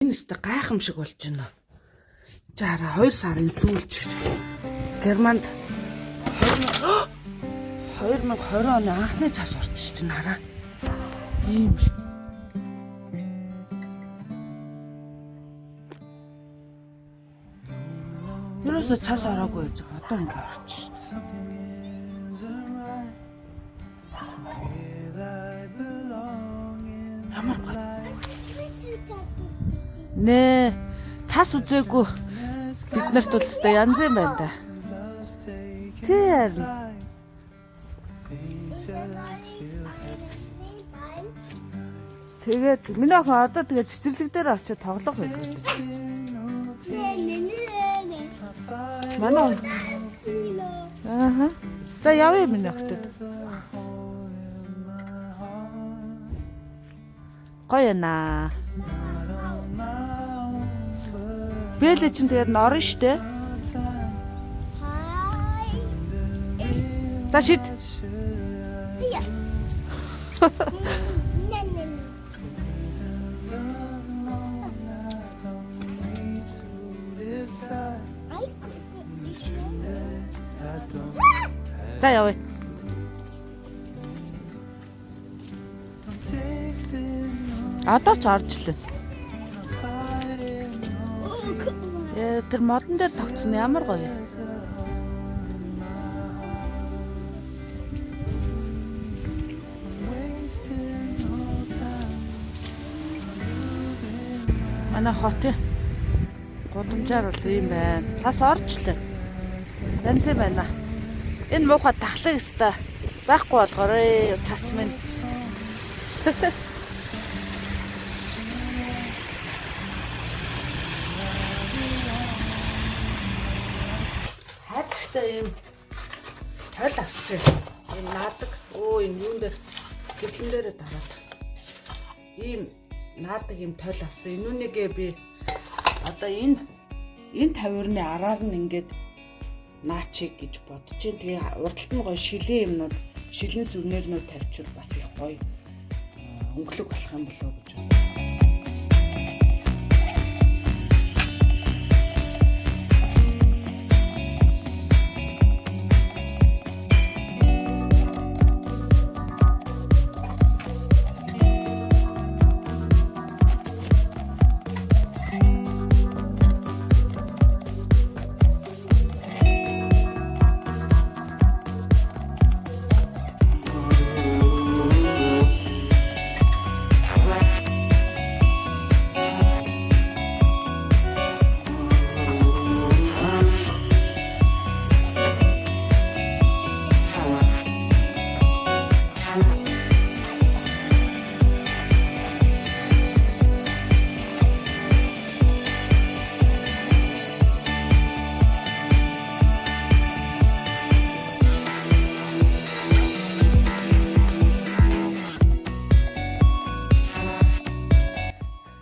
Энэ өстө гайхамшиг болж байна. За хараа 2 сарын сүүлч гэж. Германд 2020 оны анхны цас орж шүү дээ хараа. Ийм л. Ерөөсөө цас ороогүй байж байгаа. Одоо ингэ орч шүү. Something isn't right. Feel I belong in Ямар гоё. Нэ цас үзээгүй бид нарт бол өстой янз юм байна да. love's taking Тий харин. flight. Things just feel heavy. Тэгээд миний охин одоо тэгээд цэцэрлэг дээр очиж тоглох байлгүй. Манай Аа. За явъя миний охтод. Гоё яана. Бэлэ чинь тэгээд норно штэ. За шид. Need to decide. I don't За явъя. I'm tasting no Одоо ч орж лээ. fighting no Э тэр модон дээр тогтсон ямар гоё. wasting no time. Манай хотын гудамжаар бол ийм байна. Цас орж лээ. Янз юм байна. Энэ муухай тахлаг өста байхгүй болохоор цас минь. Хайрцагтай ийм тойл авсан. Ийм наадаг. Өө энэ юун дээр гэрлэн дээрээ дараад. Ийм наадаг ийм тойл авсан. Энүүнийгээ би одоо энэ тавиурны араар нь ингээд наачиг гэж бодож чинь. Тэгээ урдталт нь гоё шилэн юмнууд, шилэн сүрнэрнүүд тавьчвал бас их гоё өнгөлөг болох юм болоо гэж байна.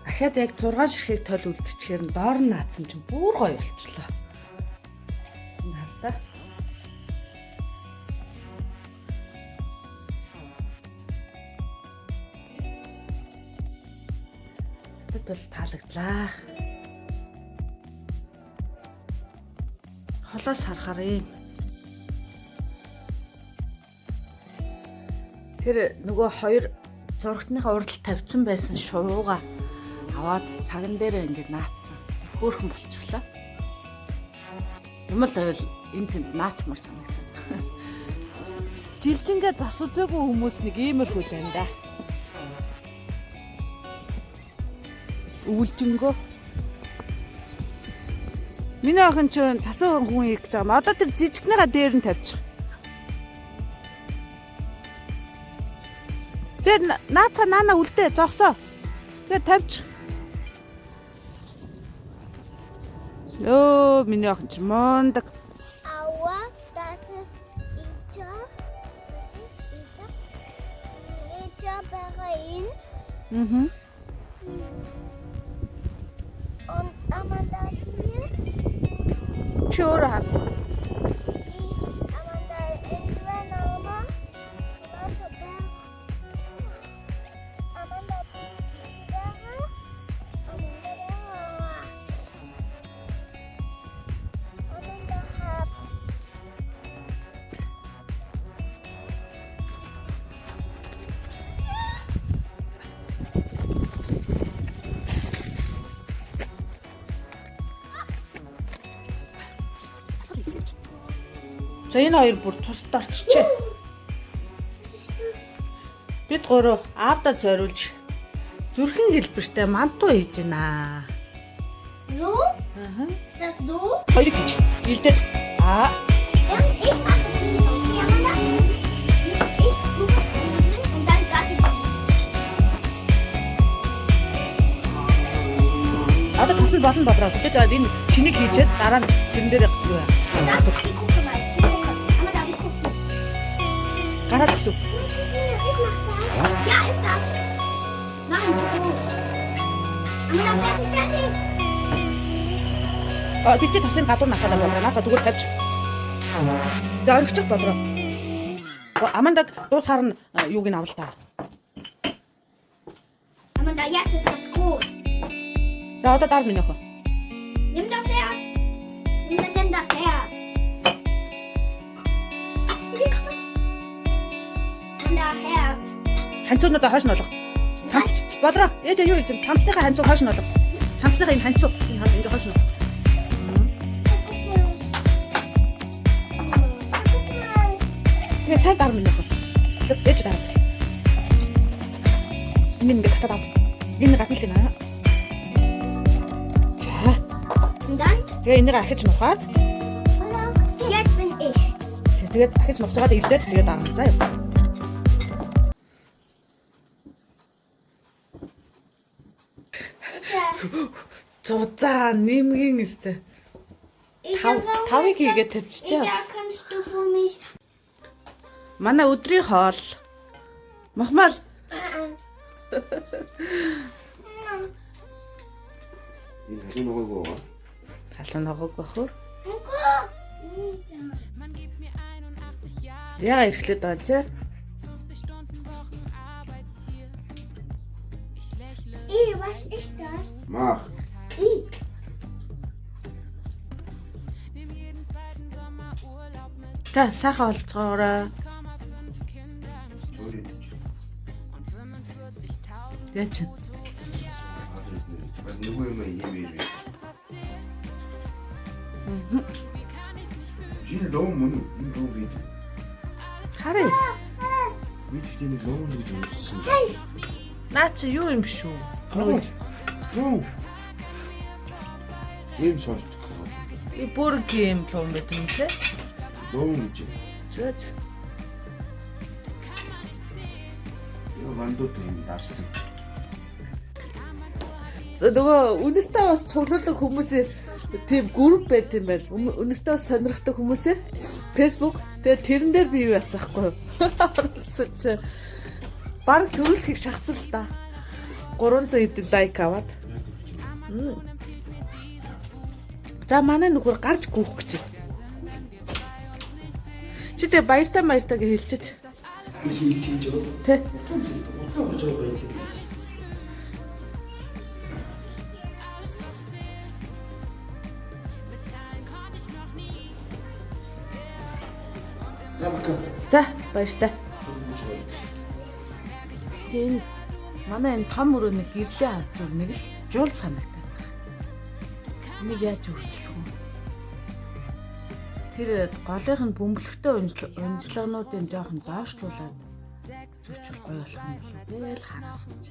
Ахаад яг 6 ширхэг тойл үлдчихээр нь доор нь наацсан чинь бүр гоё болчлоо. Энэ хардаа. Надад бол таалагдлаа. Холоос харахаар ийм. Тэр нөгөө хоёр зурагтныхаа урдл тавьсан байсан шувууга аваад цаган дээрээ ингээд наацсан. Хөөхөн болчихлоо. Юм л байвал энэ тэнд наачмар санагдав. Жилжингээ зас үзээгүй хүмүүс нэг иймэрхүү л байна да. Өвлжөнгөө. Миний охин ч цасан хүн хийх гэж байгаа юм. Одоо тэр жижигнийхаа дээр нь тавьчих. Тэр наатаа наана үлдээ зогсоо. Тэгээ тавьчих. Өө миний охин ч мундаг. Aua, das ist Ija. Ija. Ija Bahrain. Мгм. Und Amanda hier. Чи өөрөө хаа. Amanda Indra Amanda Amanda За энэ хоёр бүр тусад орчжээ. Бид гурав аавда зориулж зүрхэн хэлбэртэй манту хийж байна. So? Аа. Ist das so? Хоёрыг хийж. Илдээд аа Ja, ich mache das nicht. Okay, Amanda? Ich, du bist unten und dann das hier. Одоо тус нь болно болроо. Тэгэхээр за энэ шинийг хийчээд дараа нь тэрэн дээр юу яа. Das, ich gucke mal. Ich gucke. Amanda, wir gucken. Гараад өсөв. Ich mach das. Ja, ist das. Nein, groß. Amanda, fertig, fertig. А бидний тосын гадуур насаалаа болроо. Наадаа зүгээр тавьж. Тэгээ орхичих болроо. Амандаг дуусаар нь юуг нь авал та. Amanda, jetzt ist das groß. За одоо дар минь охин. Nimm das Herz. Nimm, nimm das Herz. Die sind kaputt. Amanda, Herz. Ханцуунуудаа хойш нь олго. Цамц болроо. Ээж юу хийж чинь цамцныхаа ханцуу хойш нь олго. Цамцныхаа энэ ханцуу энэ хам ингээ хойш нь олго. Guck mal. Тэгээ сайн дар минь охин. Ээж дараа. Энэ ингээ татаад ав. Энэ гадна л байна. За. Und dann? Тэгээ энийг ахиж нухаад Jetzt bin ich. тэгээд ахиж нухаж байгаад илдээд тэгээд дарна. За яа. Зузаан нэмгийн өстэй. Ich Тавыг хийгээд тавьчихжээ. Ja, kannst du für mich. Манай өдрийн хоол. Махмал Энэ халуун ногоог байгаа. халуун ногоог бах уу? Man gibt mir 81 Jahre, Яга ирэхлээд байгаа чи? 50 Stunden Wochen Arbeitstier. Ich lächle. Ih, was ist das? Мах. Ih. Nimm jeden zweiten Sommer Urlaub mit За сайхан олцоорой. 1,5 Kindern im Schnitt Чөрий. und 45.000 Яа чи? Бас нөгөө юм ийм юм. Alles, was zählt. Wie kann ich's nicht fühlen? Энэ лом мөн үү? Энэ лом бид. Харъя. Би тэгтээ нэг лом гэж уншсан. Наа чи юу юм шүү? Лом. Лом. Ийм сорт. И бүр гейм лум байт юм лээ. Лом гэж. Зөө зөө. Яа вандууд юм дарсан. За нөгөө үнэртэй бас цуглуулдаг хүмүүсийн тийм групп байт юм байна. Үнэртэй бас сонирхдаг хүмүүсийн Facebook тэгээ тэрэн дээр би юу яцаахгүй юу? Оруулсан чи баг төрүүлэхийг шахсан л та. 300 хэдэн лайк аваад. За манай нөхөр гарч гүөх гэж. Чи тэгээ баяртай баяртай гэж хэлчихэж. Хийж хийж байгаа. Тэ. Утаа орж байгаа юм шиг. Bezahlen konnte ich noch nie. За бака. За баяртай. Чи энэ манай энэ том өрөөний гэрлийн хансуур нэг л жуул санагдаад байна. Энийг яаж өөрчлөх вэ? Тэр голынх нь бөмбөлөгтэй унжлагнуудын жоохон доошлуулад зөрчил гоё болох юм болов уу? Тэгэл хараа сууж.